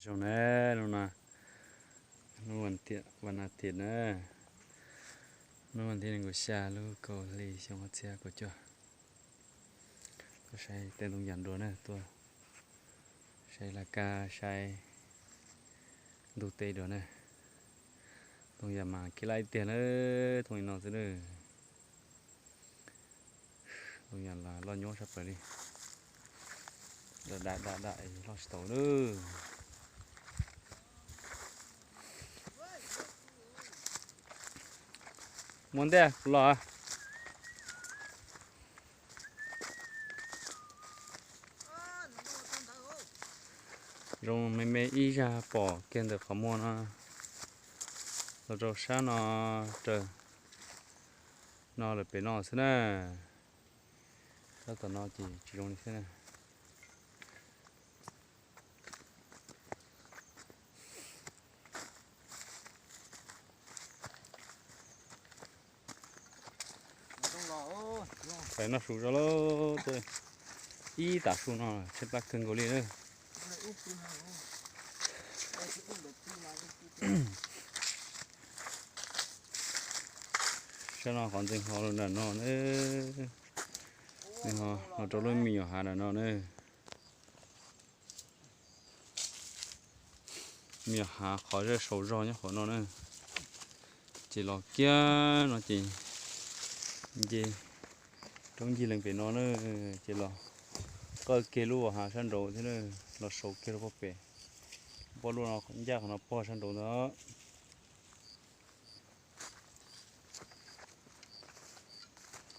Zoo na, hnub no, hnub vas thib na, hnub vas thib nees nkaum xya lub kaum hli xyoo ob txhiab kaum cuaj. Tuaj saib tej ntoo yam dua na, tuaj saib laj kab, saib ntug teb dua na. Ntoo yam mas kiv laj tiag na, thooj li no xwb na. Ntoo yam los loj nyuaj sab plaws li. Dam dam dam dam loj tsis tau na. Muaj ntej kuv los. Zoo me me ib zaj pom kiag ntawm qhov muag no los rau sab no raws no lawm pem no xwb na. Sab tom no ces tsis zoo li xwb na. Pais noj su zog lauj, tuaj ib tav su no tshaib plab kawg nkaus li na. Sab no qhov ntxeev hlo nram no na, ntxeev hlo los rau lub me nyuam hav nram no na. Me nyuam hav qhov zaj sau zog nyob qhov no na. Ces los kiag no ces nce roob ncig lees pem no na, ces los qawj kiag lub hav sab nraud thiab na, los sau kiag rau pem. Poj lub no ncaj qhov no pog sab nraud ntag.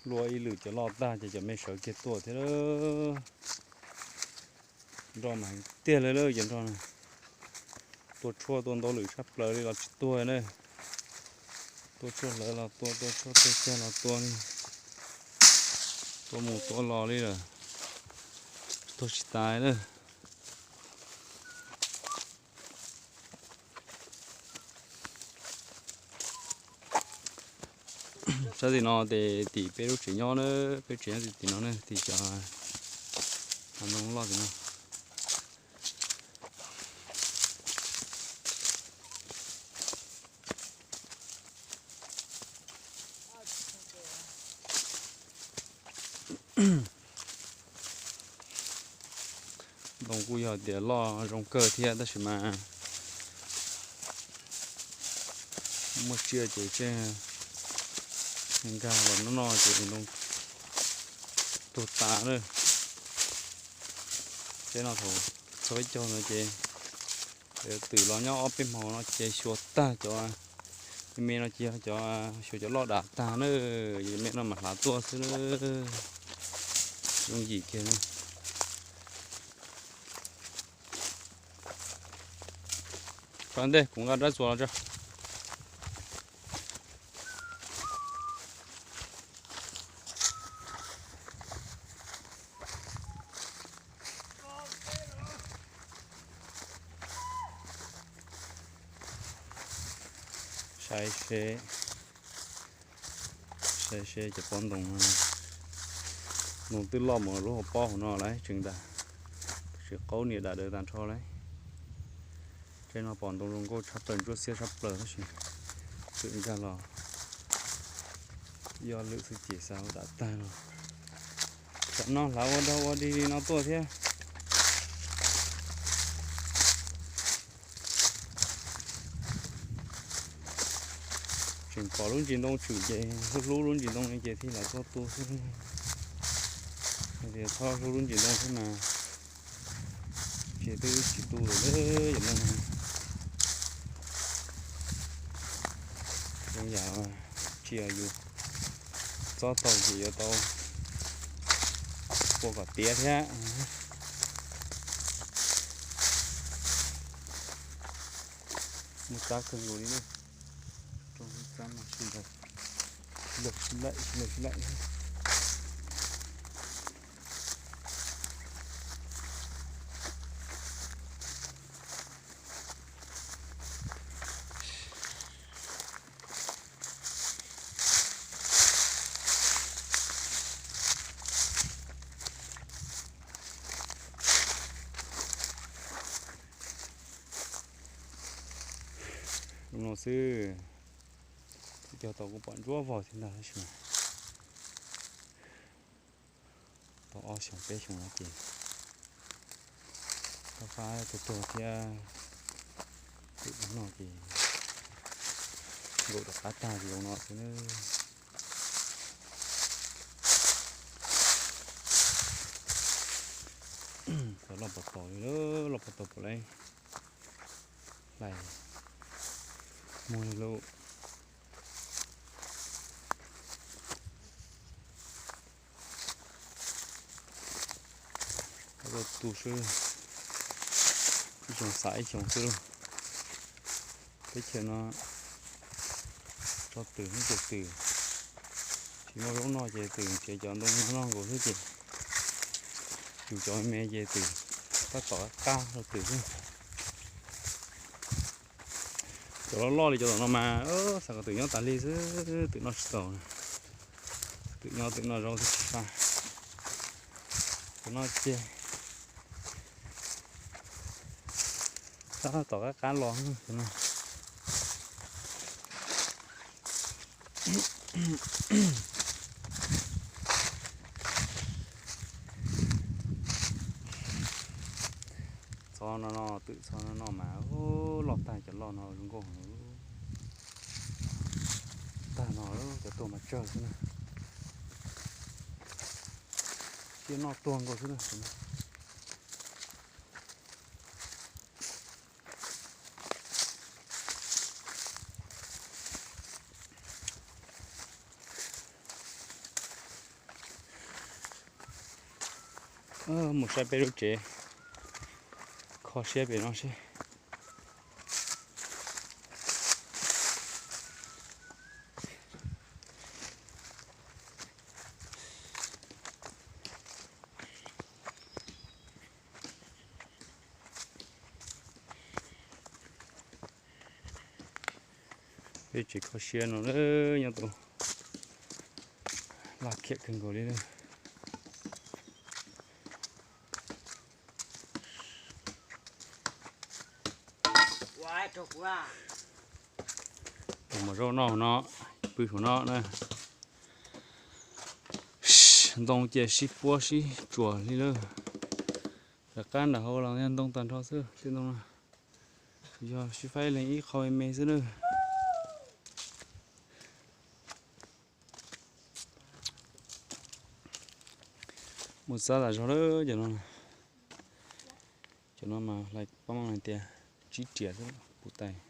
Luaj ib lwm cov loj tag ces cov me sawv kiag tuaj thiab. Nroj mas heev tiag li lawm cov nroj na. Tuaj tshuaj tuaj ntau lwm tshaj plaws li los tsis tuag na. Tuaj tshuaj hlawv los tuaj, tuaj tshuaj tuaj cag los tuaj li. Tuaj mus tuaj los li lawm, tuag tsis tas na. Sab tim no ces tim peb lub tsev nyob na, peb tsev nyob tim no na, tim cov hav ntoo loj tim no. Ntoo kuj yog tias loj zoo kawg thiab tab sis mas muaj tsiaj ces tseg nkag los noj noj ces ntoo tuag tas lawm. Tseeb no thaum txog peb caug no ces twm los nyob ob peb hmo no ces xyuas tag cov me me no ces yog cov xyuas cov loj dam tag na, me no mas hlav tuaj xwb. Yooj yim kiag na. Tso ntej kuv nqa rab txuas los tso. Saib seb, saib seb cov pob ntoo no, ntoo twb loj mus lub hauv pob hauv no lawm tseem dam, tsis qaub niam dam daws tag nrho lawm. Tseeb no pom ntoo zoo nkauj tshaj plaws ntsuab xiab tshaj plaws tab sis twm nkag los yog lwm xwb ces xav ua dam tag no. Tam no hlav ua dog ua dig li no tuaj thiab. Tseem pom lub ntsis ntoo tshwm ces hlub hlub lub ntsis ntoo no ces thiaj lam tuaj tu xwb. Hais tias txhob hlub lub ntsis ntoo thiab mas ces twb tsis tu lawm yom no. Zoo yam tsis yog yus txob tau ces yuav tau ua kom tiav thiab. Muaj tsab kawg nkaus li na. Rau lub tsab no sib ntaus, sib ntaus sib laim, sib ntaus sib laim. Zoo no xwb, cog tau kuj pom ntsuab vog thiab ntag tab sis mas tau ob xyoos peb xyoos no ces tau fab tuag tuag thiab, twm no ces nkaum rov qab tag zoo no xwb na. Txog loj pov tau li, loj pov tau puas lais, hlais muag li lauj. Tau tu xwb, ib xyoos xav ib xyoos xwb lauj. Teb chaws no tso twm, twm, tsis muaj zaub noj ces twm nrhiav cov ntoo noj nkaus xwb ces yus cov me ces twm tab tom qab rau twm xwb. Cov loj loj li cov tom no mas xav kom twm nyob tas li xwb, twm noj tsis tau. Twm nyob twm noj zaub twb tsis faj. Cov no ces tab tom qab qab los cov no. Txhob no no, twm txhob no no mas loj tag, cov loj no zoo nkauj heev. Tag no cov tuag mas tsawg xwb na. Siab noj tuag nkaus xwb na. Mus saib peb lub tsev, kho siab pem no seb. Peb tsev kho siab no nyob tau laj khiam kawg nkaus li na. Tus mos zaub noj no, pw hauv no na. Ntoo ces sib puab sib tsuas li lawm. Rov qab nram hauv los yog ntoo tag nrho xwb, tej ntoo no yog sib faib leej ib qho me me xwb na. Muaj xab tas zog lawm cov no. Cov no mas pab hais tias tsib riam xwb, puv tais.